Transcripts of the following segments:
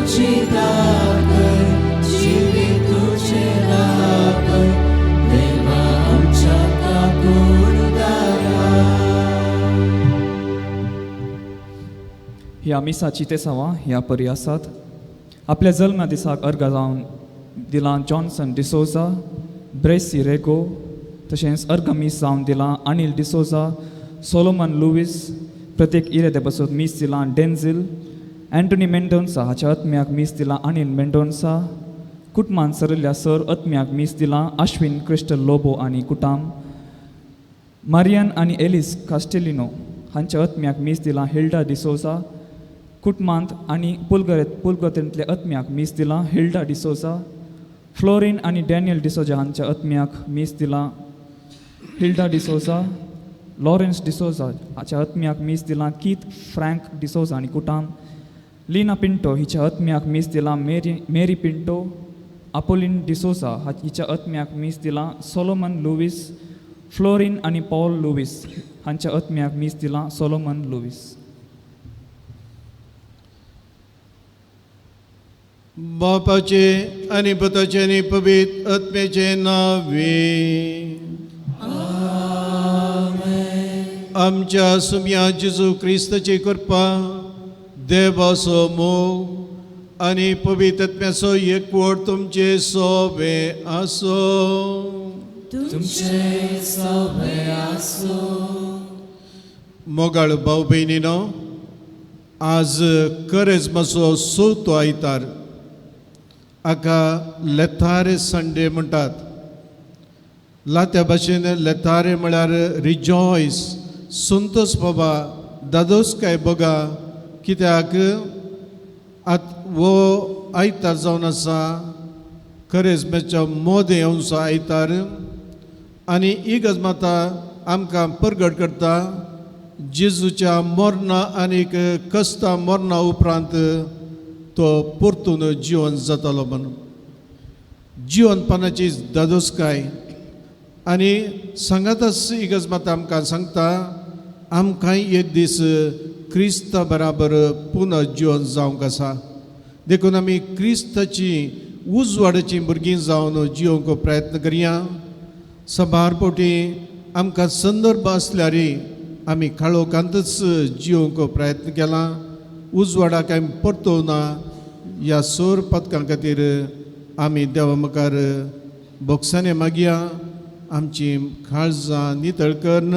तुजी दाखय, जिवीत तुजें आपय, देवा आमच्या काकुळदारा. ह्या मिसाची तेसांवां ह्या परी आसात. आपल्या जल्मा दिसाक अर्गां जावन दिलां जॉन्सन डिसोजा, ब्रेसी रेगो, तशेंच अर्गां मीस जावन दिलां अनील डिसोजा, सोलोमन लुवीस, प्रत्येक इरेदे बसत मीस दिलां डेन्झील, एंटोनी मेंडोन्सा हाच्या आत्म्याक मीस दिलां अनील मेंडोन्सा, कुटमान सरिल्ल्या सर आत्म्याक मीस दिलां आश्विन क्रिस्टल लोबो आनी कुटाम, मारियन आनी एलिस कास्टेलिनो हांच्या आत्म्याक मीस दिलां हिल्डा डिसोजा, कुटमांत आनी पुलगतेंतल्या आत्म्याक मीस दिलां हिल्डा डिसोजा, फ्लोरीन आनी डॅनियल डिसोजा हांच्या आत्म्याक मीस दिलां हिल्डा डिसोजा, लॉरेन्स डिसोजा हाच्या आत्म्याक मीस दिलां कीथ फ्रँक डिसोजा आनी कुटाम, लिना पिंटो हिच्या आत्म्याक मीस दिलां मेरी पिंटो, आपोलीन डिसोजा हिच्या आत्म्याक मीस दिलां सोलोमन लुवीस, फ्लोरीन आनी पॉल लुवीस हांच्या आत्म्याक मीस दिलां सोलोमन लुवीस. बापाचे आनी पुताचे आनी पवित्र आत्म्याचे नांवे. आमच्या सुम्या जेजू क्रिस्ताची कृपा, देवाचो मोग आनी पवित्र आत्म्याचो एकवट तुमचे सोबे आसो. तुमचे सोबे आसो. मोगाळ भाव भयणीनो, आज करेजमाचो चवथो आयतार, हाका लेथारे संडे म्हणटात. लात्या भाशेन लेथारे म्हळ्यार रिजॉयस, संतोष बाबा, दादोसकाय बघा, कित्याक आत वो आयतार जावन आसा करेजमाच्या मोदें येवचो आयतार. आनी ही गजमाता आमकां परगट करता जेजूच्या मरणा आनीक कस्ता मरणा उपरांत तो परतून जिवन जातालो म्हणून जिवनपणाची दादोसकाय. आनी सांगातच ही गजमाता आमकां सांगता आमकांय एक दीस क्रिस्ता बराबर पुनः जिवन जावंक आसा. देखून आमी क्रिस्ताची उजवाडाची भुरगीं जावन जिवंक प्रयत्न करया. सबार फावटी आमकां संदर्भ आसल्यार आमी काळोखांतच जिवंक प्रयत्न केला, उजवाडाक आमी परतोवना. ह्या सोर पदकां खातीर आमी देवा मुखार बोगसाने मागया, आमची काळजां नितळ करून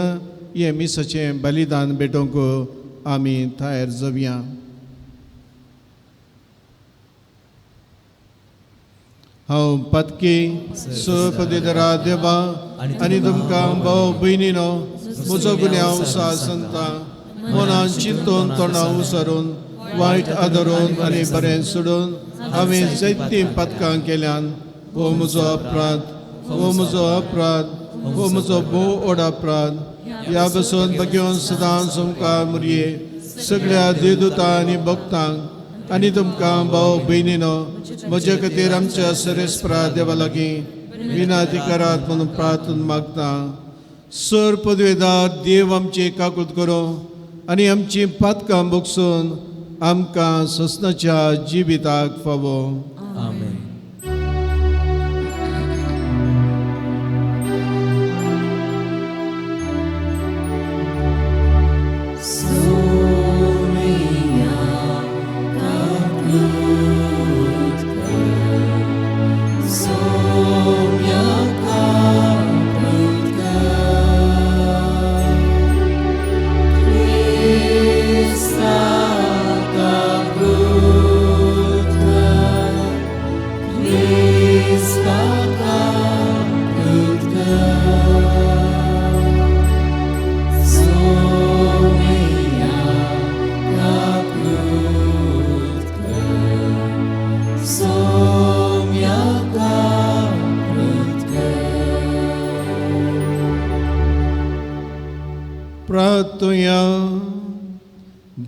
हें मिसाचें बलिदान भेटोवंक आमी तयार जावया. हांव पातकी सपदेदरा देवा आनी तुमकां भाव भयणीनो म्हजो गुन्यांव सांगता, मनान चिंतून तोंडां उसरून वायट आदरून आनी बरें सोडून हांवें जायतीं पातकां केल्यान. हो म्हजो अपराध, हो म्हजो अपराध, हो म्हजो भोव व्हड अपराध. ह्या बसून बगेवन सदांच तुमकां मुरये सगळ्या देवदूतां आनी भक्तांक आनी तुमकां भाव भयणीनो म्हज्या खातीर आमच्या सरेस्परा देवा लागीं विनंती करात म्हणून प्रार्थना मागता. सर पदवेदार देव आमची काकूत करूं आनी आमची पातकां भोगसून आमकां सोसनाच्या जिविताक फावो. आमेन.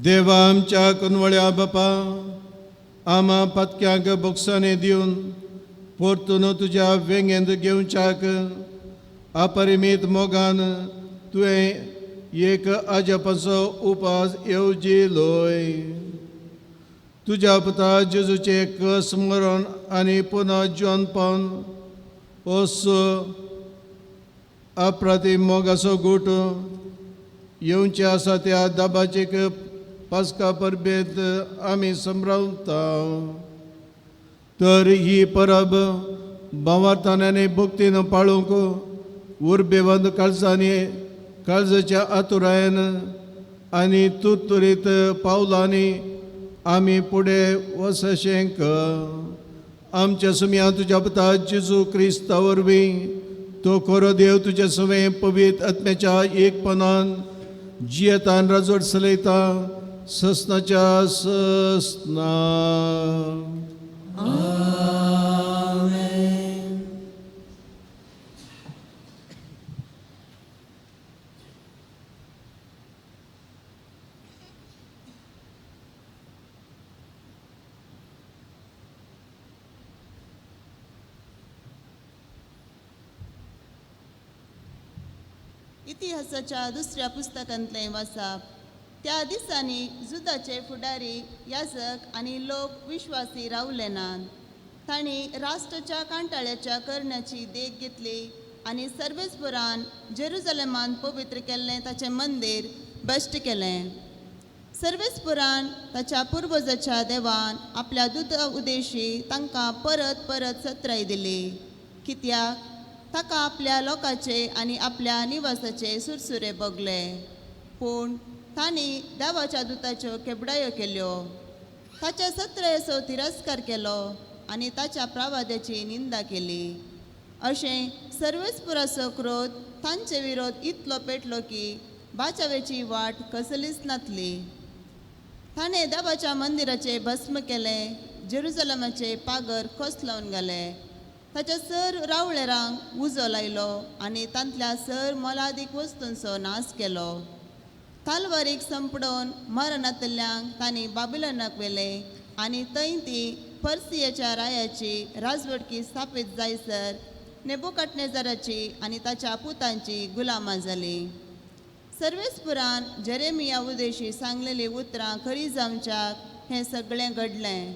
देवा आमच्या कुनवळ्या बापा, आमा पातक्यांक बोगसाने दिवन परतून तुज्या वेंगेंत घेवच्याक अपरिमीत मोगान तुवें एक अजापाचो उपास येवजिलोय. तुज्या पुता जेजूचें कस मरण आनी पुनः जिवनपण असो अप्रतिम मोगाचो गूट येवचे आसा त्या दाबाचे पास्का परबेंत आमी संभ्रमता. तर ही परब भावार्थान आनी भक्तीन पाळूंक उर्बेवंत काळजांनी काळजाच्या आतुरायेन आनी तुरतुरीत पावलांनी आमी फुडें वचशें कर. आमच्या सुमया तुज्या पुता जेजू क्रिस्ता वरवीं तो खरो देव तुज्या सवें पवित्र आत्म्याच्या एकपणान जियेतान राजवट चलयता ससनाच्या ससना. इतिहासाच्या दुसऱ्या पुस्तकांतलें वाचप. त्या दिसांनी जुदाचे फुडारी याजक आनी लोक विश्वासी रावले नात. तांणी राष्ट्राच्या कांटाळ्याच्या करण्याची देख घेतली आनी सर्वेस्पुरान जेरुजलेमान पवित्र केल्लें ताचें मंदीर भश्ट केलें. सर्वेस्पुरान ताच्या पुर्वजाच्या देवान आपल्या दुता उदेशी तांकां परत परत सत्राय दिली, कित्याक ताका आपल्या लोकांचे आनी आपल्या निवासाचे सुरसुरे भोगले. पूण तांणी देवाच्या दुताच्यो केबडायो केल्यो, ताच्या सत्रायेचो तिरस्कार केलो आनी ताच्या प्रवाद्याची निंदा केली. अशें सर्वेस्पुराचो क्रोध तांचे विरोध इतलो पेटलो की बाचावेची वाट कसलीच नातली. ताणें देवाच्या मंदिराचे भस्म केलें, जेरुजलमाचे पागर खोस लावन घाले, ताच्या सर रावळेरांक उजो लायलो आनी तांतल्या सर मोलादीक वस्तूंचो नाश केलो. तालवारीक संपडोवन मरणांतल्यांक तांणी बाबिलनाक व्हेले आनी थंय ती पर्सियाच्या रायाची राजवटकी स्थापीत जायसर नेबुकटनेजराची आनी ताच्या पुतांची गुलामां जाली. सर्वेस्पुरान जेरेमिया उदेशी सांगलेली उतरां खरी जावच्याक हें सगळें घडलें.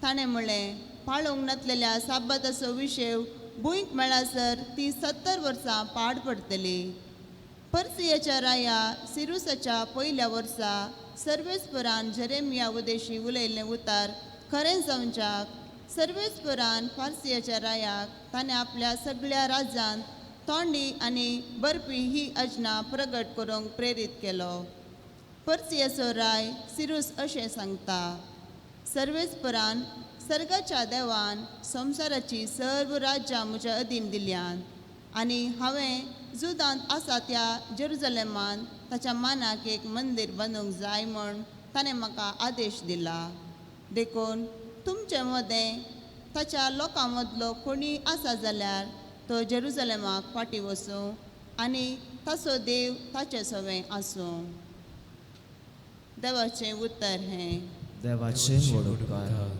ताणें म्हणलें, पाळूंक नातलेल्या साबाताचो विशेव भूंयक मेळासर ती 70 वर्सां पाड पडटली. पर्सियाच्या राया सिरुसाच्या पयल्या वर्सा सर्वेस्पुरान जेरेमिया उदेशी उलयल्लें उतार खरें जावच्याक सर्वेस्पुरान फार्सियाच्या रायाक ताणें आपल्या सगळ्या राज्यांत तोंडी आनी बरपी ही अजना प्रगट करूंक प्रेरीत केलो. पर्सियाचो राय सिरूस अशें सांगता, सर्वेस्पुरान सर्गाच्या देवान संवसाराची सर्व राज्यां म्हज्या अधीन दिल्यात आनी हांवें जुदांत आसा त्या जेरुजलेमान ताच्या मानाक एक मंदीर बांदूंक जाय म्हूण ताणें म्हाका आदेश दिला. देखून तुमचे मदें ताच्या लोकां मदलो कोणी आसा जाल्यार तो जेरुजलेमाक फाटीं वचूं आनी ताचो देव ताचे सवें आसूं. देवाचें उतर हें. देवाचें व्हड उपकार.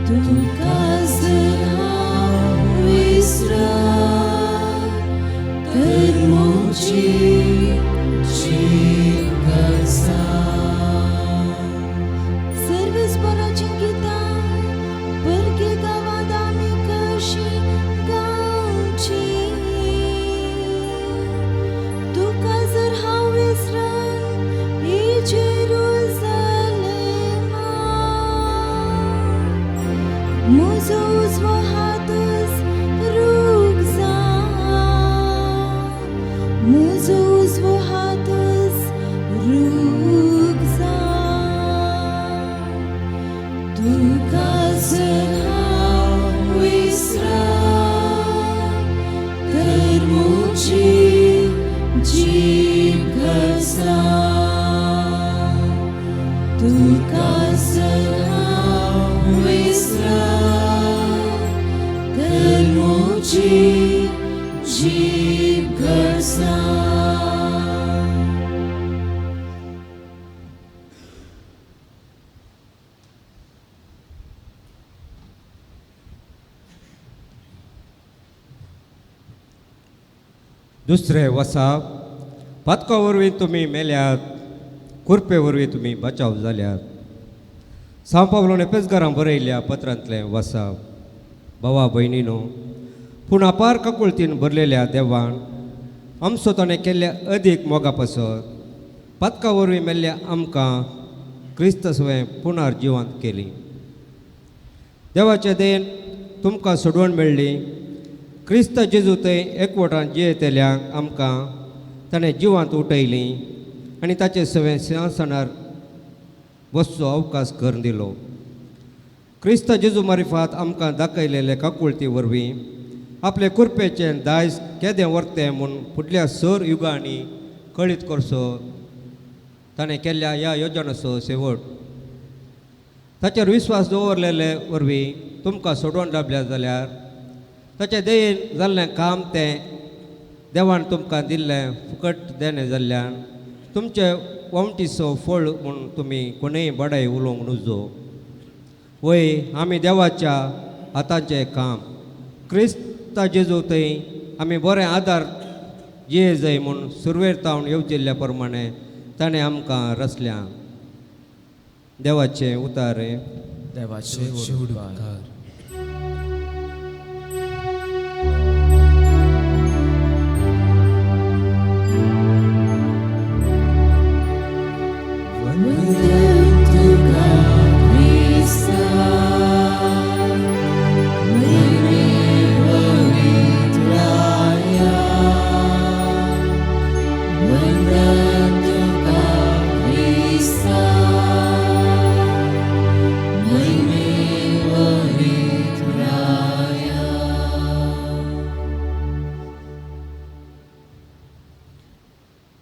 तुका जर हांव विसरत तर म्हजी जीब घसा. सर्वीस बरोचीं गितां परके गांवांत आमी कशीं गावचीं. तुका जर हांव विसरन ही जेरुजलेमा, म्हजो उजवो हातच रूक जा, म्हजो उजवो हातच रूक जा. तुका जर हांव विसरत तर म्हजी जीब घसा. तुका जर हांव विसरत तर म्हजी जीब घसा. दुसरें वसाप पातका वरवीं तुमी मेल्यात, कुरपे वरवीं तुमी बचाव जाल्यात. सांव पावलोन एपेसगारां बरयल्ल्या पत्रांतलें वसाप. भावा भयणीनो, पूण अपार काकुळतीन भरलेल्या देवान आमचो ताणें केल्ल्या अदीक मोगा पासत पातका वरवीं मेल्ल्या आमकां क्रिस्त सवें पुनर जिवंत केली. देवाचें देन तुमकां सोडवण मेळ्ळी. क्रिस्त जेजू थंय एकवटान जियेतल्यांक आमकां ताणें जिवांत उठयली आनी ताचे सवें सिंहासनार बसचो अवकाश करून दिलो. क्रिस्त जेजू मारिफात आमकां दाखयलेले काकुळती वरवीं आपले कुरपेचें दायज केदें व्हरतें म्हूण फुडल्या सर युगांनी कळीत करचो ताणें केल्ल्या ह्या योजनाचो शेवट. ताचेर विस्वास दवरलेले वरवीं तुमकां सोडोवन लाबल्या जाल्यार ताचें देयेन जाल्लें काम तें देवान तुमकां दिल्लें फुकट देणें जाल्ल्यान तुमचे वमटीचो फळ म्हूण तुमी कोणूय बडाय उलोवंक नुजो. वय आमी देवाच्या हाताचें काम क्रिस्ता जेजू थंय आमी बरें आदार जिये जाय म्हूण सुरवेर तावन येवजिल्ल्या प्रमाणे ताणें आमकां रचल्या. देवाचें उतारे. देवाचे उपकार. वंदन तुका क्रिस्ता, महिमे पवित्राया. वंदन तुका क्रिस्ता, महिमे पवित्राया.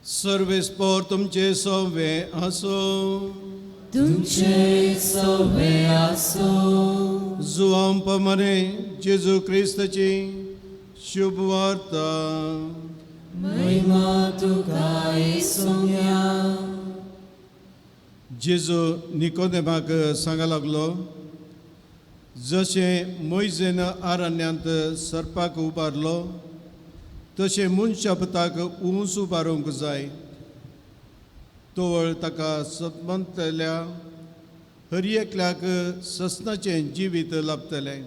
सर्वेस्पोर तुमचे सवे आसो. तुमचे सवे आसो. जुवां पमने जेजू क्रिस्ताची शुभ वार्ता. महिमा तुका सोम्या. जेजू निकोदेमाक सांगा लागलो, जशें मोयजेन आरण्यांत सर्पाक उबारलो तशें मनशा पुताक ऊंच उबारूंक जाय. तवळ ताका सतमंतल्या हर एकल्याक ससनाचें जिवीत लाभतलें.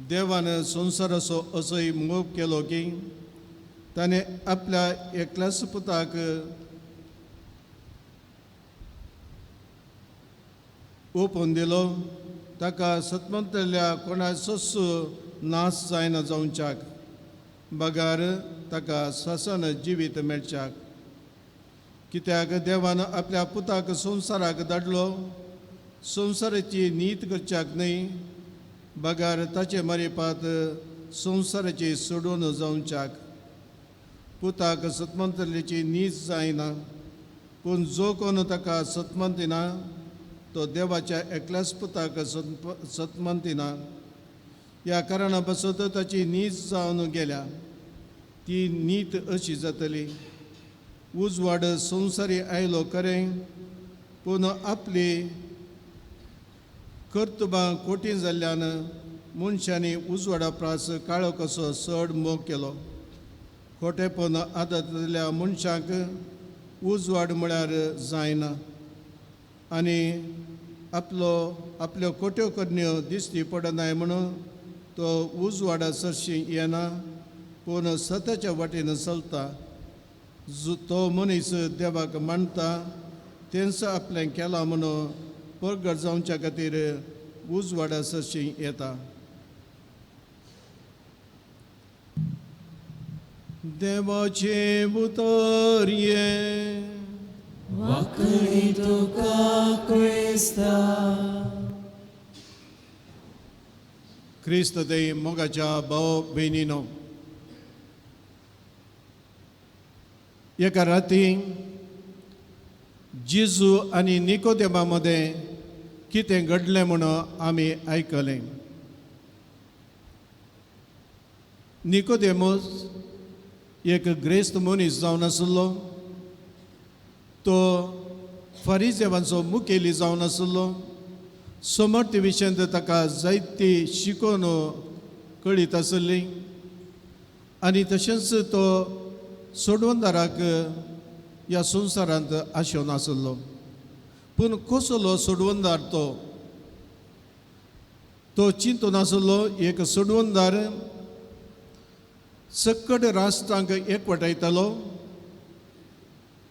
देवान संवसाराचो असोय मोग केलो की ताणें आपल्या एकल्याच पुताक ओपून दिलो, ताका सतमंतल्या कोणाचोच नाश जायना जावच्याक बगार ताका सासन जिवीत मेळच्याक. कित्याक देवान आपल्या पुताक संवसाराक धाडलो संवसाराची नीत करच्याक न्हय बगार ताचे मारिपात संवसाराची सोडून जावच्याक. पुताक सतमंतल्याची नीत जायना, पूण जो कोण ताका सतमंतिना तो देवाच्या एकल्याच पुताक सतमंतिना. ह्या कारणा पासत ताची नीत जावन गेल्या. ती नीत अशी जातली, उजवाड संवसारी आयलो खरें, पूण आपली कर्तुबां कोटीं जाल्ल्यान मनशांनी उजवाडा प्रास काळो कसो चड मोग केलो. खोटेपण आदतल्या मनशांक उजवाड म्हळ्यार जायना आनी आपलो आपल्यो खोट्यो करण्यो दिश्टी पडनाय म्हणून तो उजवाडा सरशी येना, पूण सत्याच्या वाटेन चलता. तो मनीस देवाक मानता तेंच आपलें केलां म्हणून परगट जावच्या खातीर उजवाडा सरशी येता. देवाचें उतर हें. वाकडी तुका क्रिस्ता. क्रिस्त दे मोगाच्या भाव भयणीनो, एका राती जेजू आनी निकोदेमा मदें कितें घडलें म्हणून आमी आयकलें. निकोदेमस एक ग्रेस्त मनीस जावन आसलो, तो फारिजेवांचो मुखेली जावन आसलो. समर्थ विशयांत ताका जायती शिकोवन कळीत आसली आनी तशेंच तो सोडवणदाराक ह्या संवसारांत आशेवन आसलो. पूण कसलो सोडवणदार तो? तो चिंतून आसलो एक सोडवणदार सकट राष्ट्रांक एकवटायतालो,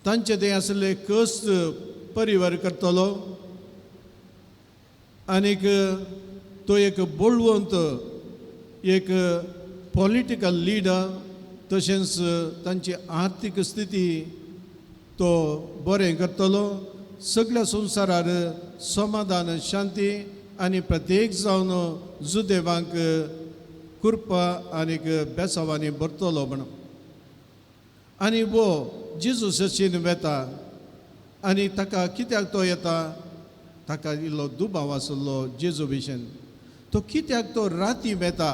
तांचे ते आसले कश्ट परिवार करतलो आनीक तो एक बळवंत एक पॉलिटिकल लिडर, तशेंच तांची आर्थीक स्थिती तो बरें करतलो. सगळ्या संवसारार समाधान शांती आनी प्रत्येक जावन जुदेवांक कृपा आनीक बेसावांनी भरतलो म्हणून. आनी वो जेजू सशीन वेता आनी ताका कित्याक तो येता, ताका इल्लो दुबाव आसलो जेजू भशेन. तो कित्याक तो राती वेता,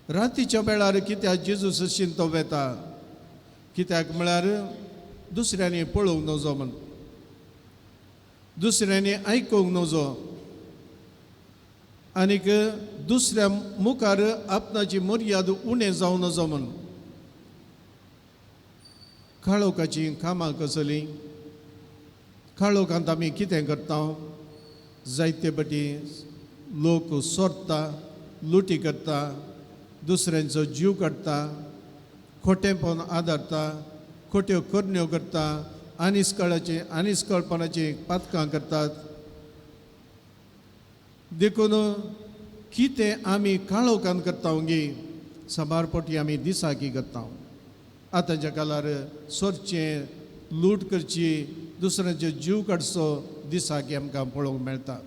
रातीच्या वेळार कित्याक जेजू सशीन तो वेता, कित्याक म्हळ्यार दुसऱ्यांनी पळोवंक नजो म्हण, दुसऱ्यांनी आयकूंक नजो आनीक दुसऱ्या मुखार आपणाची मर्याद उणें जावं नजो म्हण. काळोखाचीं कामां कसलीं? काळोखांत आमी कितें करता? जायते पटी लोक सोरता, लुटी करता, दुसऱ्यांचो जीव काडटा, खोटेंपण आदारता, खोट्यो करण्यो करता, आनिस्कळाचें आनिस्कळपणाचीं पातकां करतात. देखून कितें आमी काळोखान करता गी, साबार पटी आमी दिसाकी करता. आतांच्या काळार सोरचें, लूट करची, दुसऱ्यांचे जीव काडचो दिसाकी आमकां पळोवंक मेळटा.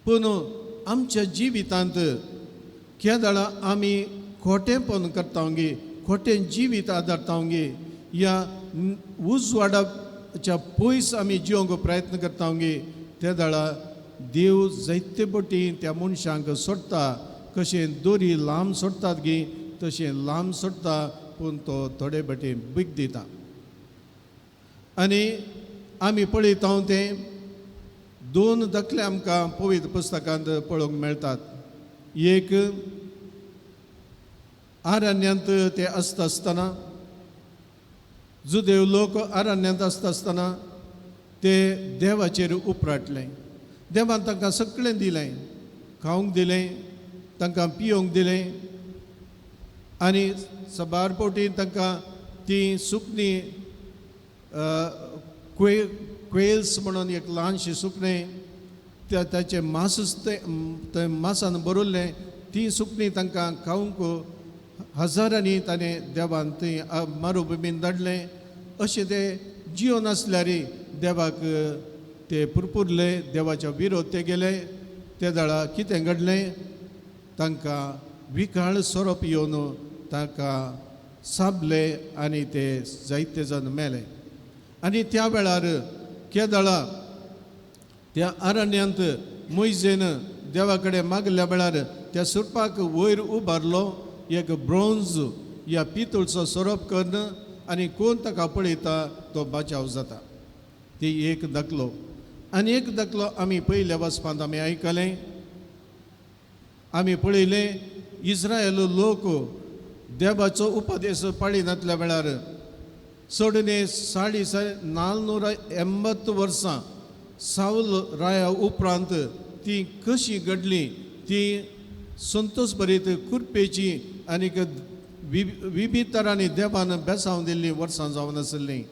पूण आमच्या जिवितांत केदळा आमी खोटेंपण करता गी, खोटें जिवीत आदारता गी, ह्या उजवाडाच्या पयस आमी जिवंक प्रयत्न करता गी, ते दळा देव जायते पटी त्या मनशांक सोडटा. कशें दोरी लांब सोडटात गी तशें लांब सोडटा, पूण तो थोडे पटी बीक दिता. आनी आमी पळयता तें दोन दाखले आमकां पवित्र पुस्तकांत पळोवंक मेळटात. एक आरण्यांत ते आसता आसतना, जुदेव लोक आरण्यांत आसता आसतना ते देवाचेर उपराटले. देवान तांकां सगळें दिलें, खावंक दिलें, तांकां पियोंक दिलें आनी साबार फावटी तांकां ती सुकणीं क्वेल्स म्हणून एक ल्हानशी सुकणें, त्या ताचें मासूच तें मासान भरिल्लें, ती सुकणीं तांकां खावंक हजारांनी ताणें देवान थंय मारुभुमीन धाडलें. अशें ते जिवन आसल्यार देवाक ते पुरपुरले, देवाच्या विरोध ते गेले. ते दळा कितें घडलें, तांकां विकाळ सोरोप येवन तांकां साबले आनी ते जायते जाण मेले. आनी त्या वेळार केदळा त्या अरण्यांत मोयजेन देवा कडेन मागल्या वेळार त्या सोरपाक वयर उबारलो एक ब्रोंज या पितूळचो सोरोप करून आनी कोण ताका पळयता तो बाचाव जाता. ती एक दाखलो. आनी एक दाखलो आमी पयल्या वचपांत आमी आयकलें, आमी पळयलें इस्रायल लोक देवाचो उपदेश पाळिनातल्या वेळार चडने 480 वर्सां सावल राया उपरांत ती कशी घडली ती संतोष भरीत कुरपेची आनीक विविध तरांनी देवान बेसावन दिल्ली वर्सां जावन आसलीं.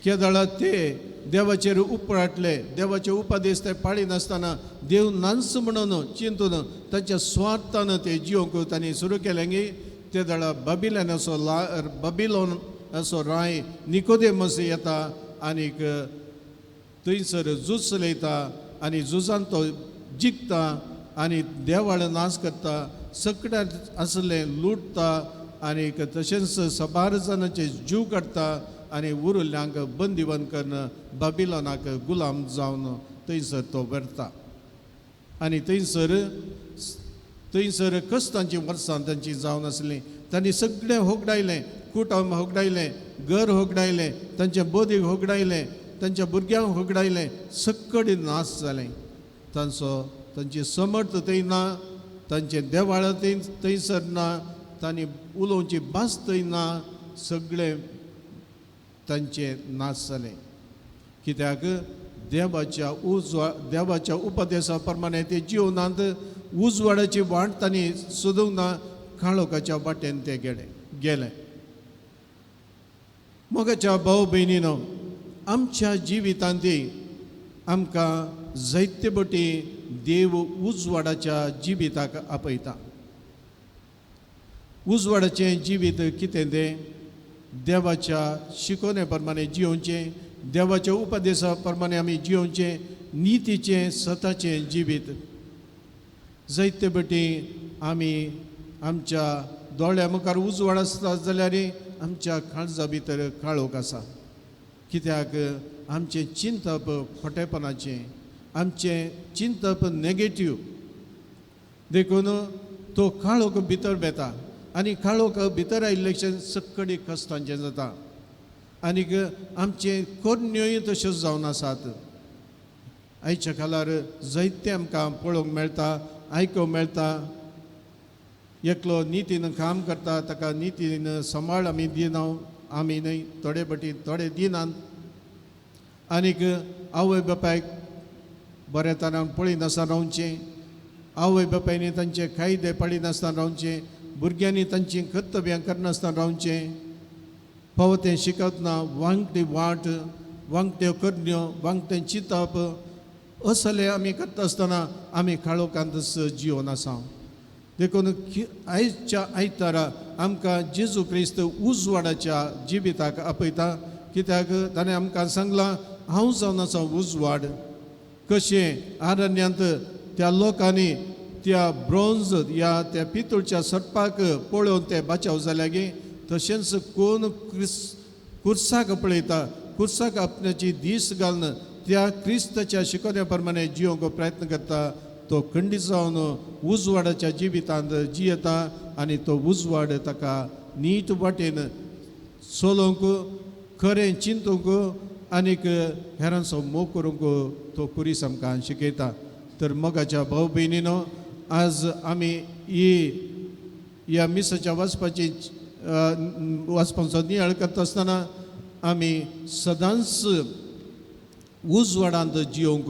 केदळा ते देवाचेर उपराटले, देवाचे उपदेश ते पाळिनासतना देव नांस म्हणून चिंतून तांच्या स्वार्थान ते जिवंक तांणी सुरू केलें गी ते दळा बाबिल्यान असो बाबिलोन असो राय निकोदेमस येता आनीक थंयसर झूज चलयता आनी झुजान तो जिखता आनी देवाळ नाश करता, सगळ्यात आसलें लुटता आनीक तशेंच सबार जाणांचे जीव काडटा आनी उरुल्ल्यांक बंदिवन करून बाबिलोनाक गुलाम जावन थंयसर तो व्हरता. आनी थंयसर थंयसर कश्टांची वर्सां तांची जावन आसलीं. तांणी सगळें होगडायलें, कुटुंब होगडायलें, घर होगडायलें, तांच्या बोदीक होगडायलें, तांच्या भुरग्यांक होगडायलें, सगळें नाश जालें. तांचो तांची समर्थ थंय ना, तांचें देवाळ थंय थंयसर ना, तांणी उलोवची भास थंय ना, सगळें तांचें नाश जालें. कित्याक देवाच्या उजवा देवाच्या उपदेशा प्रमाणे ते जिवनांत उजवाडाची वाट तांणी सोदूंक ना, काळोखाच्या वाटेन ते गेले गेले. मोगाच्या भाव भयणीनो, आमच्या जिवितांत आमकां जायते बटी देव उजवाडाच्या जिविताक आपयता. उजवाडाचें जिवीत कितें तें देवाच्या शिकोवणे प्रमाणे जियोवचें, देवाच्या उपदेशा प्रमाणे आमी जियोवचें, नितीचें सताचें जिवीत. जायते बटी आमी आमच्या दोळ्या मुखार उजवाड आसता जाल्यार आमच्या काळजा भितर काळोख आसा. कित्याक आमचें चिंतप खोटेपणाचें, आमचें चिंतप नेगेटीव, देखून तो काळोख भितर बेता आनी काळोख भितर आयिल्लें सगळी कश्टांचें जाता. आनीक आमचें करण्योय तश्योच जावन आसात. आयच्या काळार जायतें आमकां पळोवंक मेळटा, आयकूंक मेळटा. एकलो नितीन काम करता, ताका नितीन सांबाळ आमी दिना, आमी न्हय थोडे बटी थोडे दिनात. आनीक आवय बापायक बऱ्या तरान पळयनासतना रावचें, आवय बापायनी तांचे कायदे पाळिनासतना रावचें, भुरग्यांनी तांचीं कर्तव्यां करनासतना रावचें, फावो तें शिकतना वांकटी वाट, वांकट्यो करण्यो, वांकटें चिंतप असलें आमी करता आसतना आमी काळोखांतच जिवन आसा. देखून आयच्या आयतारा आमकां जेजू क्रिस्त उजवाडाच्या जिविताक आपयता. कित्याक ताणें आमकां सांगलां, हांव जावन आसा उजवाड. कशें आरण्यांत त्या लोकांनी त्या ब्रोंज या त्या पितूळच्या सर्पाक पळोवन ते बाचाव जाल्या गे, तशेंच कोण कुर्साक पळयता, कुर्साक आपणाची दीस घालून त्या क्रिस्ताच्या शिकोवण्या प्रमाणे जिवंक प्रयत्न करता, तो खंडीत जावन उजवाडाच्या जिवितांत जियेता आनी तो उजवाड ताका नीट वाटेन चलोवंक, खरें चिंतूंक आनीक हेरांचो मोग करूंक तो कुरीस आमकां शिकयता. तर मोगाच्या भाव भयणीनो, आज आमी ही ह्या मिसाच्या वचपाची वचपाचो नियाळ करता आसतना आमी सदांच उजवाडांत जिवंक,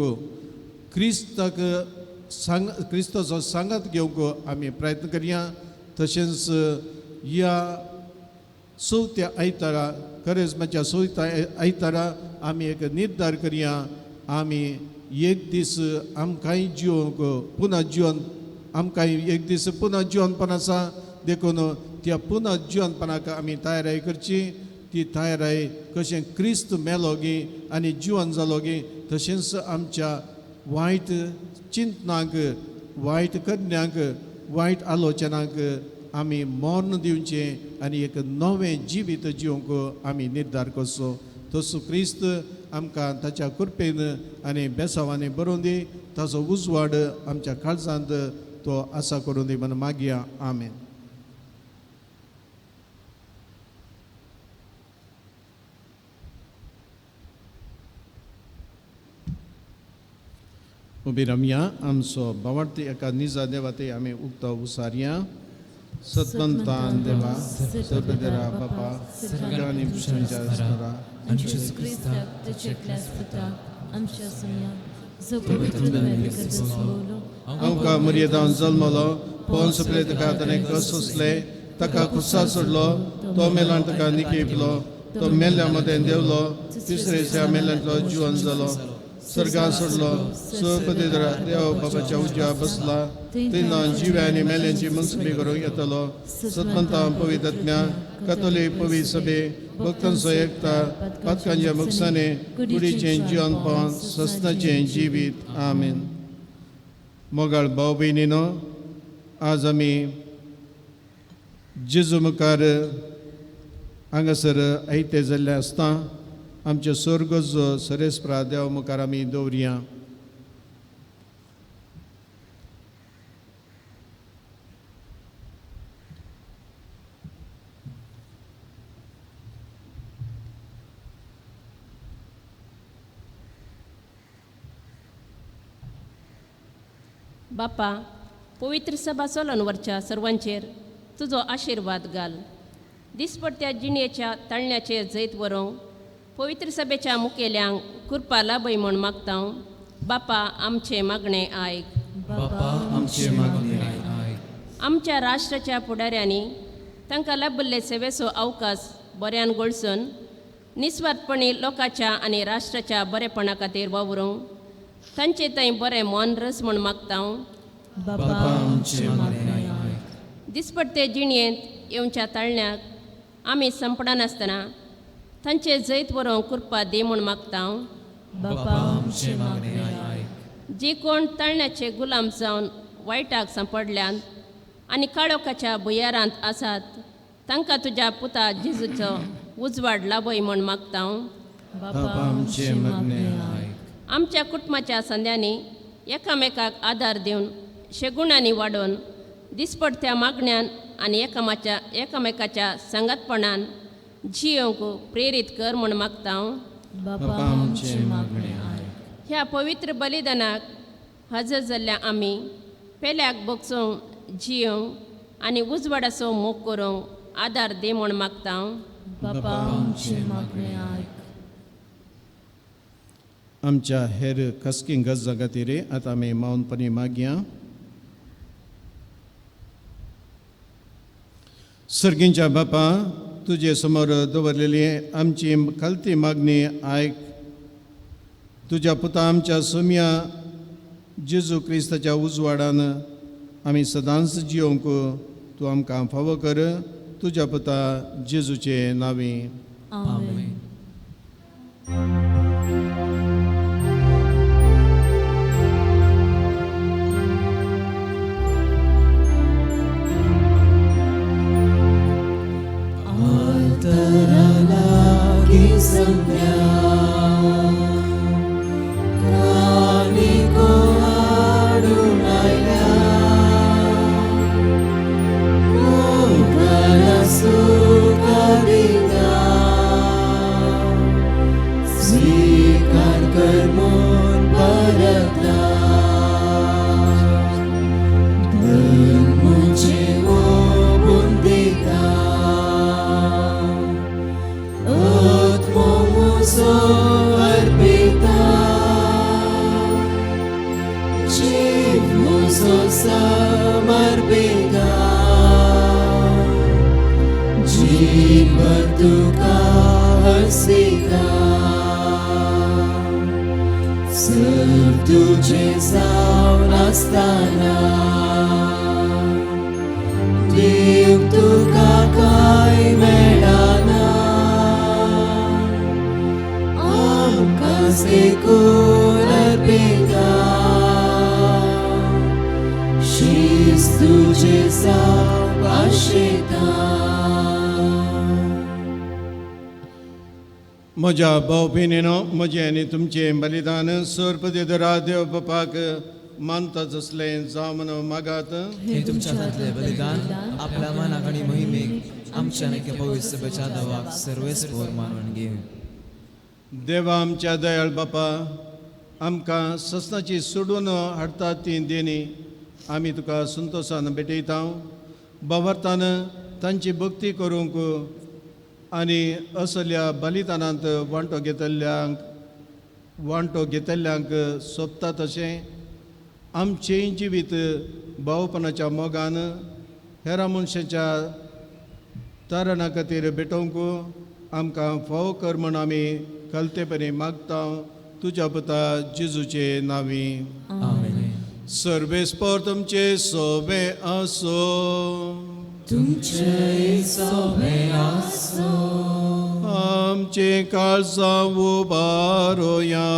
क्रिस्ताक सांग क्रिस्ताचो सांगात घेवंक आमी प्रयत्न करया. तशेंच ह्या चवथ्या आयतारा, करेजमाच्या चवथ्या आयतारा आमी एक निर्धार करया, आमी एक दीस आमकांय जिवंक पुनः जिवन, आमकांय एक दीस पुनः जिवनपण आसा, देखून त्या पुनः जिवनपणाक आमी तयाराय करची. ती तयाराय कशें क्रिस्त मेलो गी आनी जिवन जालो गी, तशेंच आमच्या वायट चिंतनाक, वायट करण्यांक, वायट आलोचनाक आमी मर्ण दिवचें आनी एक नवें जिवीत जिवंक आमी निर्धार करचो. तसो क्रिस्त आमकां ताच्या कृपेन आनी बेसावांनी बरोवन दी, ताचो उजवाड आमच्या काळजांत तो आसा करून दी म्हण मागया. आमेन. उबी रमया आमचो बावडती एका निजा देवा ते आमी उक्तो उसारया. सतमंतान देवा सर्वदेरा बापा आनी पुष्णाच्या स्मरा आनी जेजू क्रिस्ताक ताच्या एकल्याच पुताक आमच्या सुमया जो पवित्र गर्भांत आमकां मर्यादान जल्मलो पोवन सुपले ताका ताणें कस सोंसले ताका खुस्सा सोडलो तो मेलान ताका निकेपलो तो मेल्ल्या मदें देंवलो तिसरे दिसा मेल्यांतलो जिवन जालो स्वर्गान सोडलो स्वपदेरा देव बाबाच्या उज्या बसला तेन्ना जिव्या आनी मेल्यांची मनसुबी करूंक येतलो. सतमंता पवित्रज्ञा कथोलीक पवित्र सभे भक्तांचो एकता पातकांच्या मुकसाने कुडीचें जिवन पावन सस्नाचें जिवीत. आमेन. मोगाळ भाव भयणीनो, आज आमी जेजू मुखार हांगासर आयते जाल्ले आसता आमचे सोर्गजो सरेस्प्रा देव मुखार आमी दवरया. बापा, पवित्र सभा चलोवन व्हरच्या सर्वांचेर तुजो आशिर्वाद घाल. दिसपडत्या जिणेच्या ताळण्याचेर जैत व्हरूंक पवित्र सभेच्या मुखेल्यांक कृपा लाभय म्हूण मागता. बापा, आमचें मागणें आयक. बापा, आमचें मागणें आयक. आमच्या राष्ट्राच्या फुडाऱ्यांनी तांकां लाभिल्ले सेवेचो अवकाश बऱ्यान गळसून निस्वार्थपणी लोकांच्या आनी राष्ट्राच्या बरेपणा खातीर वावरूंक तांचे थंय बरें मन रस म्हूण मागता. बापा, आमचें मागणें आयक. दिसपडते जिणेंत येवच्या ताळण्याक आमी संपडनासतना तांचे जैत व्हरूंक कृपा दी म्हूण मागता. बापा, आमचें मागणें आयक. जी कोण ताळण्याचे गुलाम जावन वायटाक सांपडल्यात आनी काळोखाच्या भुयारांत आसात तांकां तुज्या पुता जेजूचो उजवाड लाभय म्हूण मागता. बापा, आमचें मागणें आयक. आमच्या कुटुंबाच्या संद्यांनी एकामेकाक आदार दिवन शेगुणांनी वाडोवन दिसपडत्या मागण्यान आनी एकामेकाच्या सांगातपणान जियोंक प्रेरीत कर म्हूण मागता. बापा, आमचें मागणें आयक. ह्या पवित्र बलिदानाक हजर जाल्ल्या आमी पेल्याक भोगसूंक जियोंक आनी उजवाडाचो मोग करूंक आदार दी म्हूण मागता. बापा, आमचें मागणें आयक. आमच्या हेर खासगी गरजां खातीर आतां आमी मौनपणी मागया. सर्गींच्या बापा, तुजे समोर दवरलेली आमची खालती मागणी आयक. तुज्या पुता आमच्या सोम्या जेजू क्रिस्ताच्या उजवाडान आमी सदांच जियोंक तूं आमकां फावो कर. तुज्या पुता जेजूचे नांवी. आमेन. म्हज्या भाव भयणीनो, म्हजें आनी तुमचें बलिदान सर्पदेदरा देव बापाक मानता जसलें जावं म्हणून मागात. हे तुमच्या हातांतलें बलिदान आपल्या मनाक आनी मोहिमेक आमच्या आनी पवित्र सभेच्या देवाक सर्वेस्पोर मानून घेवं. देवा आमच्या दयाळ बापा, आमकां ससनाची सोडून हाडटा ती देणी आमी तुका संतोशान भेटयता. बावरतान तांची भक्ती करूंक आनी असल्या बलिदानांत वांटो घेतल्ल्यांक सोबता तशें आमचें जिवीत भावपणाच्या मोगान हेरा मनशाच्या तारणा खातीर भेटोवंक आमकां फावो कर म्हण आमी कलतेपणी मागता तुज्या पुता जेजूचे नांवी. आमेन. सर्वेस्पर तुमचे सोबे आसो. तुमचे सोबे आसो. आमचे काळजां उबारोया.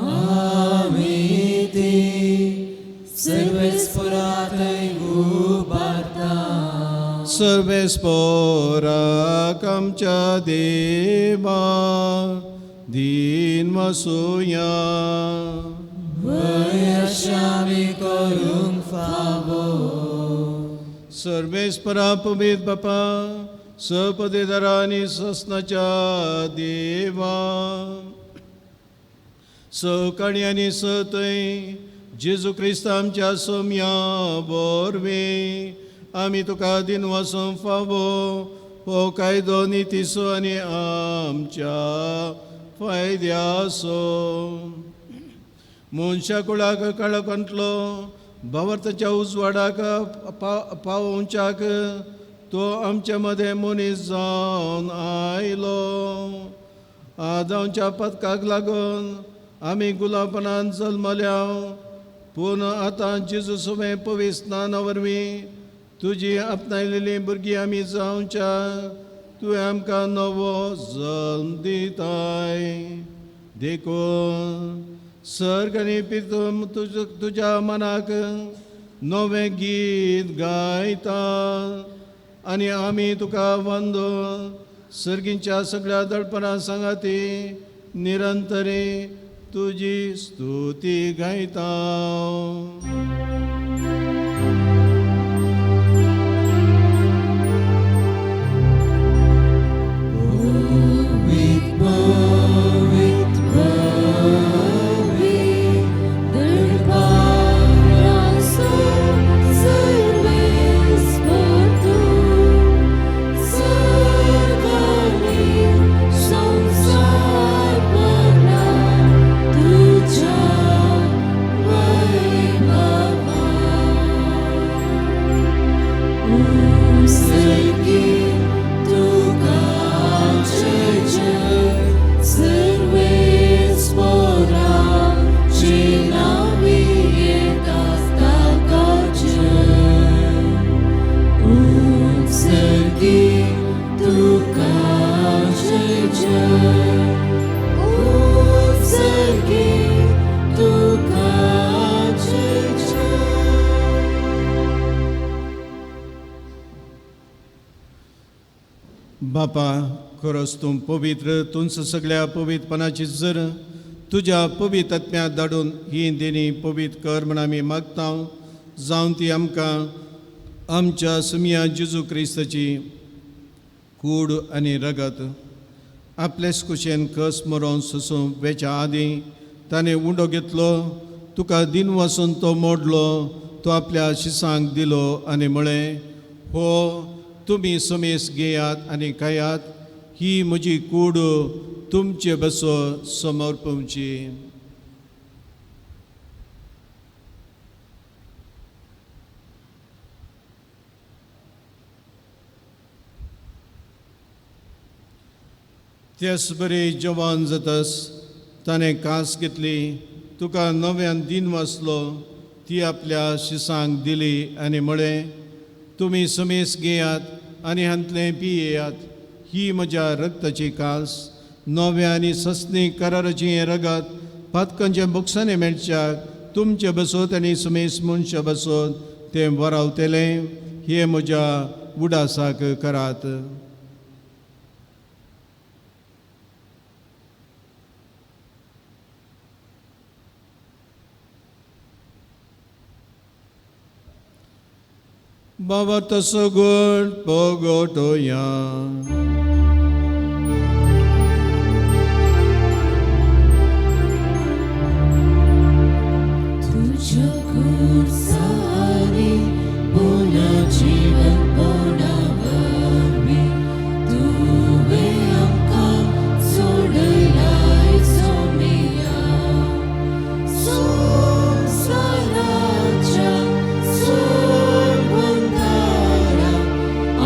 आमी ती सर्वेस्परातय उबारता. सर्वेस्पराक आमच्या देवा दीन वसुया. वयशामी करूंक फावो. सर्वेस्परा पवित्र बापा सपदेदारा आनी ससनाच्या देवा सकाळी आनी सतय जेजू क्रिस्त आमच्या सोम्या वरवीं आमी तुका दिन वसूंक फावो हो कायदो नितीचो आनी आमच्या फायद्याचो. मनशा कुळाक काळोखांतलो भावार्थाच्या उजवाडाक पावोवच्याक तो आमच्या मदें मनीस जावन आयलो. आदांच्या पदकाक लागून आमी गुलापणान जल्मल्या, पूण आतां जेजू सवें पवित्र स्नाना वरवीं तुजी आपणायलेली भुरगीं आमी जावच्या तुवें आमकां नवो जल्म दिताय. देखून सर्ग आनी पितूम तुज्या मनाक नवें गीत गायता आनी आमी तुका वंदून सर्गींच्या सगळ्या दडपणा सांगाती निरंतरी तुजी स्तुती गायता. बापा खरोच तूं पवित्र, तुमचं सगळ्या पवित्रपणाची जर तुज्या पवित्र आत्म्याक धाडून ही देणी पवित्र कर म्हण आमी मागता, जावन ती आमकां आमच्या सुमया जेजू क्रिस्ताची कूड आनी रगत आपलेच कुशेन कस मरोन सोसूंक वेच्या आदीं ताणें उंडो घेतलो, तुका दिन वासून तो मोडलो, तो आपल्या शिसांक दिलो आनी म्हळें, हो तुमी समेस घेयात आनी खायात, ही म्हजी कूड तुमचे बसो समर्पणची. त्याच बरी जवान जातस ताणें कास घेतली, तुका नव्यान दिन वाचलो, ती आपल्या शिसांक दिली आनी म्हळें, तुमी समेस घेयात आनी हांतलें पियेयात, ही म्हज्या रक्ताची कास, नव्या आनी सस्नी कराराची हें रगत पातकांच्या बोक्सांनी मेळच्याक तुमचे बसोत आनी समेस मनशा बसोत तें वरावतलें, हें म्हज्या उडासाक करात. बाबा तसो गुण पगोटोया. तुज्या खुर्सांनी पुनः जिवंतपणा वरवीं तुवें आमकां सोडलाय सोमिया. संवसाराच्या सोडवणदारा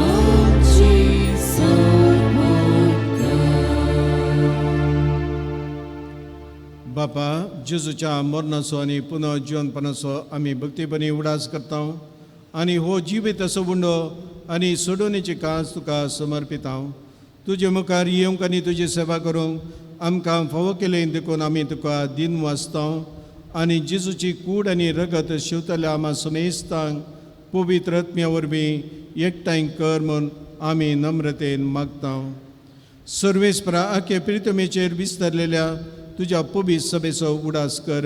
आमची सोडवण कर. बापा, जेजूच्या मरणाचो आनी पुनः जिवनपणाचो आमी भक्तीपणी उडास करता आनी हो जिवीत असो उंडो आनी सोडोवणेची काज तुका समर्पिता. तुजे मुखार येवंक आनी तुजी सेवा करूंक आमकां फावो केलें देखून आमी तुका दिन वाचता आनी जेजूची कूड आनी रगत शिंवतल्या आमा समेस्तांक पवित्र आत्म्या वरवीं एकठांय कर म्हूण आमी नम्रतेन मागता. सर्वेस्परा, आखे प्रितमेचेर विस्तारलेल्या तुज्या पवित्र सभेचो उडास कर.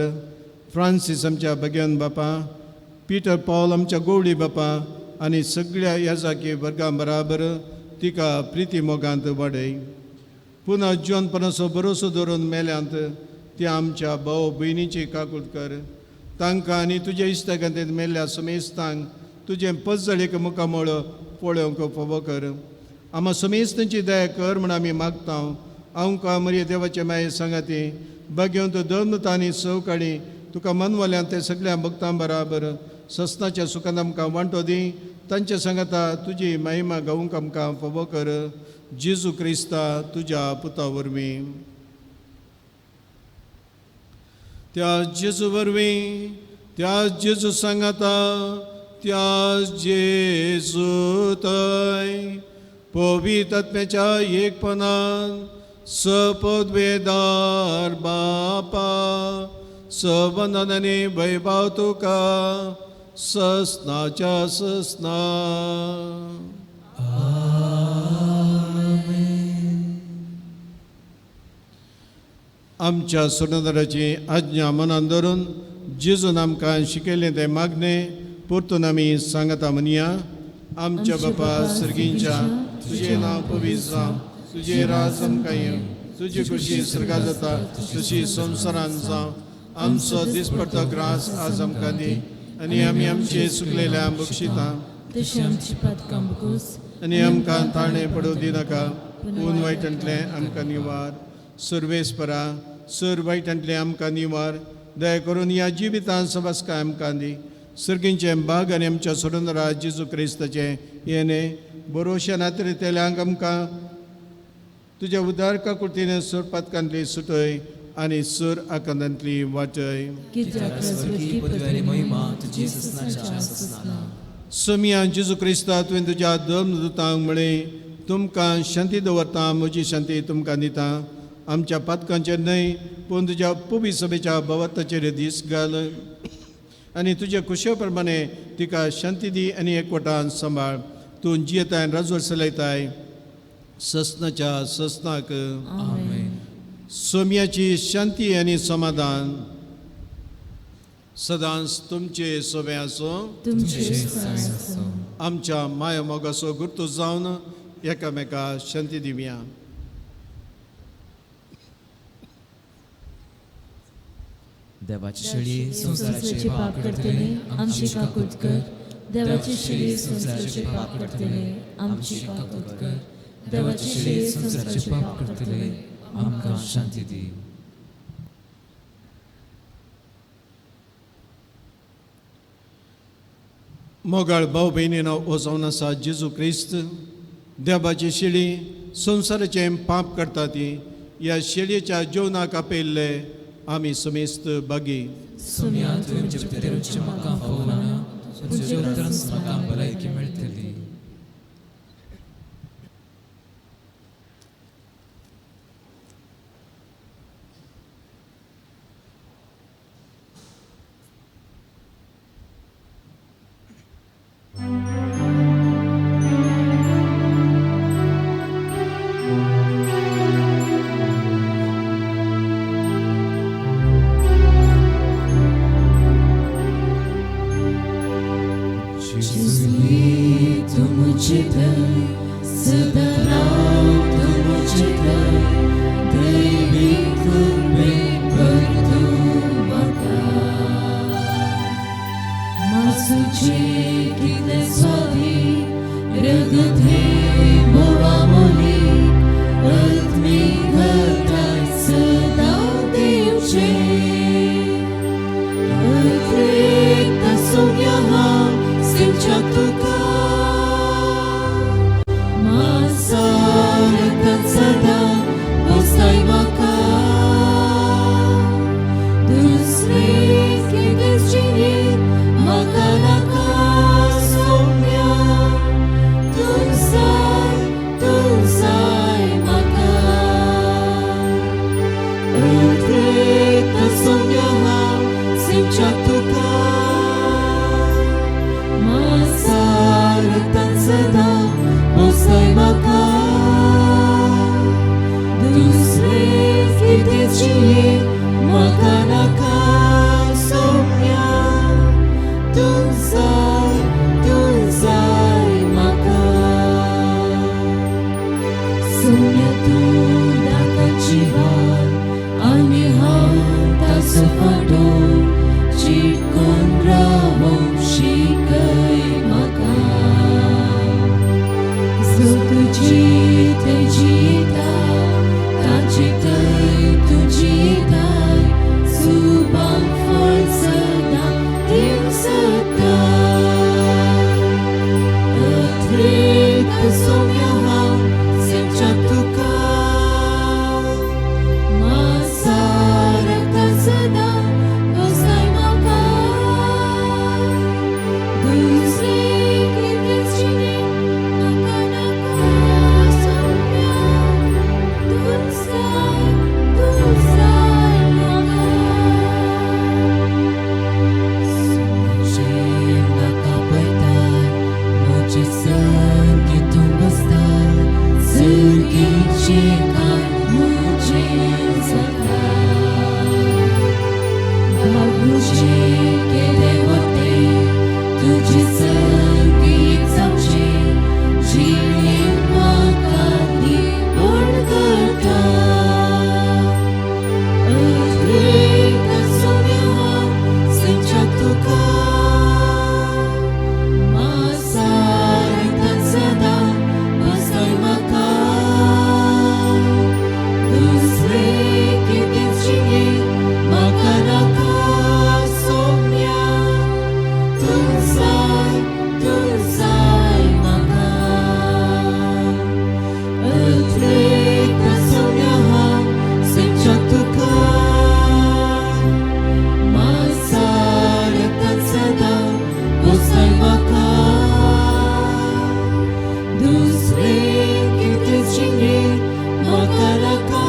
फ्रांसीस आमच्या भग्यान बापा, पिटर पावल आमच्या गोवळी बापा आनी सगळ्या याजाकी वर्गां बराबर तिका प्रिती मोगांत वाडय. पुनः जिवनपणाचो भरोसो दवरून मेल्यांत त्या आमच्या भाव भयणीची काकूट कर. तांकां आनी तुज्या इश्टागतींत मेल्ल्या समेस्तांक तुजें पजळीक मुखामळ पळोवंक फावो कर. आमा समेस्तांची दया कर म्हूण आमी मागता. आमकां मरिये देवाचे माये सांगाती भाग्यवंत धर्म आनी सवकाळी तुका मनवाल्यान ते सगळ्या भक्तां बराबर सस्नाच्या सुखान आमकां वांटो दी. तांच्या सांगाता तुजी महिमा गावंक आमकां फावो कर. जेजू क्रिस्ता तुज्या पुता वरवीं. त्या जेजू वरवीं, त्या जेजू सांगाता, त्या जेजू थंय पवित्र आत्म्याच्या एकपणान सपदवेदार बापा सवंदनाने वैभव तुका सस्नाच्या सस्ना. आमच्या सोडणाराची आज्ञा मनान धरून जेजून आमकां शिकयलें तें मागणें परतून आमी सांगता म्हणया. आमच्या बापा सर्गींच्या, तुजें नांव पवित्र जावं, तुजें राज आमकां येवं, तुजी खुशी सर्गा जाता तशी संवसारान जावं. आमचो दिसपडतो ग्रास आज आमकां दी आनी आमी आमचे सुकलेल्या बक्षिता तशी आमची पातकां बोगोस आनी आमकां ताणें पडूं दिनाका, पूण वायटांतलें आमकां निवार. सर्वेस्परा, सर वायटांतलें आमकां निवार. दया करून ह्या जिवितांत सबासकाय आमकां दी. सर्गींचें बाग आनी आमच्या सोडूनरा जेजू क्रिस्ताचें येणे बरोवशा नात्रेतल्यांक आमकां तुज्या उदार काकुळतीन सुर पातकांतली सुटय आनी सूर आकांतांतली वाटय. कित्याक स्वर्गीय पदवी आनी महिमा तुजी सस्नाच्या सस्ना. सोमिया जेजू क्रिस्ता, तुवें तुज्या धर्मदूतांक म्हळें, तुमकां शांती दवरता, म्हजी शांती तुमकां दिता. आमच्या पातकांचेर न्हय पूण तुज्या पुबी सभेच्या भवताचेर दीस घाल आनी तुज्या खुशे प्रमाणे तिका शांती दी आनी एकवटान सांबाळ. तूं जियेताय राजवट चलयताय ससनाच्या ससनाक. आमेन. सोम्याची शांती आनी समाधान सदांच तुमचे सोबे आसूं. तुमचे आसूं. आमच्या माया मोगाचो गुर्तू जावन एकामेका शांती दिवया. देवाची शेळी संवसाराचे पाप करतले आमची काकूत कर. देवाची शेळी संवसाराचे पाप करतले आमची काकूत कर. देवाची शेळी संवसाराचे पाप करतले आमकां शांती दी. मोगाळ भाव भयणीनो, हो जावन आसा जेजू क्रिस्त देवाची शेळी संवसाराचें पाप करता ती ह्या शेळयेच्या जेवणाक आपयल्ले आमी समेस्त बागी. सोम्या, तुवें म्हजे भितर येवचें म्हाका फावना, पूण तुज्या उतरानच म्हाका भलायकी मेळटली. Jésus, tu मुझे सदा राव तू मुझे दैवी कृपे पर तू म्हाका. आसूचे कितले स्वाधीन रगत हे भोवा मोली आत्मीक घटाय सदां दिवचे अत्रेक सोम्या हांव सिमच्या तुका मासारतात सदां पोसाय म्हाका दुसरें कितें जिणेंत म्हाका नाका सोम्या तूं जाय तूं जाय म्हाका अत्रेक सोम्या हांव सिमच्या तुका मासारतात सदां पोसाय म्हाका दुसरें कितें जिणेंत म्हाका नाका सोम्या तूं जाय म्हाका सोम्या तूं दाकाची वाल आनी हांव ताचो फाटो चिटकून रावोंक शिकय म्हाका जो तुजी थंय जियेता ताचे थंय तूं जियेताय सुबांक फळ सदां दिवंक सोदता अत्रेक सोम्या हांव सिमच्या तुका मासारता सदां पोसाय म्हाका दुसरें कितें जिणेंत म्हाका नाका सोम्या तूं जाय म्हाका सोम्याचेर नाका पळयताय म्हजे संगी तूं बसताय सर्गीचें कांय म्हजें जाता बाबूचें केदें वतें तुजे संगी जावचें जिणेंत म्हाका निवळ करता अत्रेक सोम्या हांव सिमच्या तुका मासारतात सदां पोसाय म्हाका दुसरें कितें जिणेंत म्हाका नाका सोम्या तूं जाय म्हाका अत्रेक सोम्या हांव सिमच्या तुका मासारतात सदां पोसाय म्हाका दुसरें कितें जिणेंत म्हाका नाका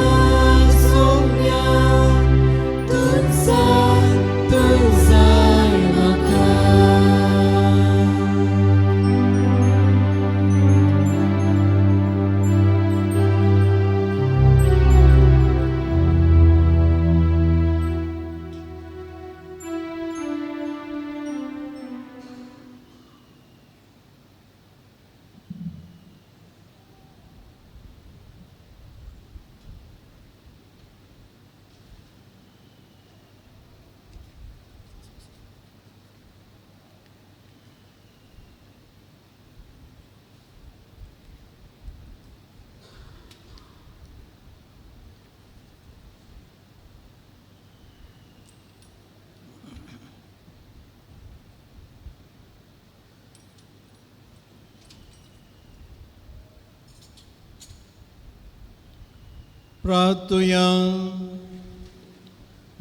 सोम्या तूं जाय म्हाका. प्रार्थुया.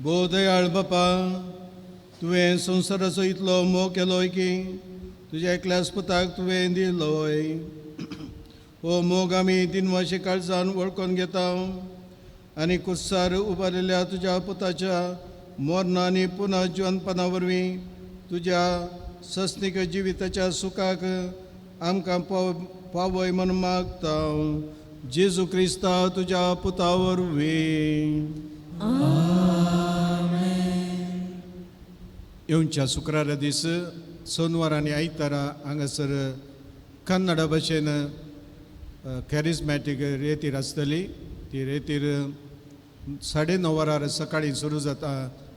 भोव दयाळ बापा, तुवें संवसाराचो इतलो मोग केलोय की तुज्या एकल्याच पुताक तुवें दिलोय. हो मोग आमी दिनवाशी काळजान वळखून घेता आनी कुस्सार उबारिल्ल्या तुज्या पुताच्या मरण आनी पुनः जिवनपणा वरवीं तुज्या सस्नीक जिविताच्या सुखाक आमकां पावय म्हूण मागता. जेजू क्रिस्ता तुज्या पुता वरवीं. येवच्या शुक्रारा दीस सोनवार आनी आयतारा हांगासर कन्नड भाशेन कॅरिजमॅटीक रेतीर आसतली. ती रेतीर 9:30 वरार सकाळीं सुरू जाता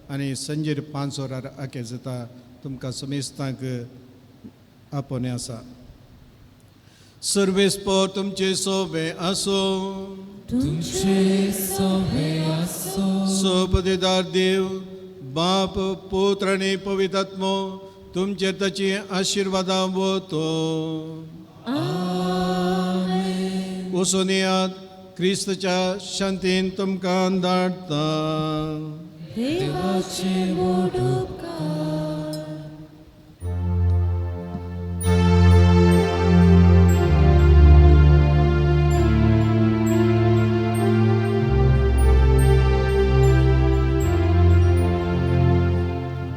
आनी संजेर 5 वरार आके जाता. तुमकां समेस्तांक आपोवणें आसा. सर्वेस्पर तुमचे सोबे आसो. तुमचे सोबे आसो. सोबदेदार देव बाप पुत्र आनी पवित्र आत्मो तुमचेर ताची आशिर्वादां वतो. वचून येयात, क्रिस्तच्या शांतीन तुमकां धाडटा. देवाचे व्हड उपकार.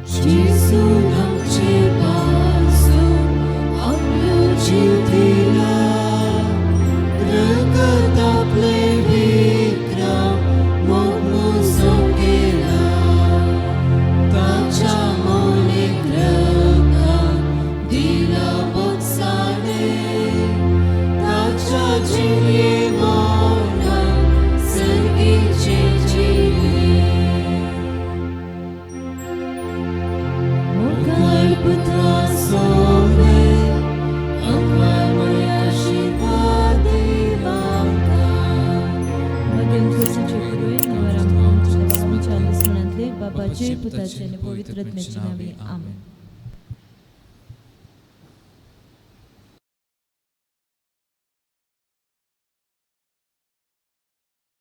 जेजून आमचे पासून आपलो जीव दिला, रगत आपले विक्रम मोग केला, ताच्या मोलीक रगतान दिला बोगसाणे, ताच्या जिणे मोलान सर्गीचे जिणे. मोगाळ पुत्रा सोबे आमकां म्हळ्या आशिर्वाद देव आमकां. मध्यम कुशीचे पुरोयत नवराम आमच्या दुस्मनांतले बाबाचे पुताचे आनी पवित्र आत्म्याचे नांवे. आमेन.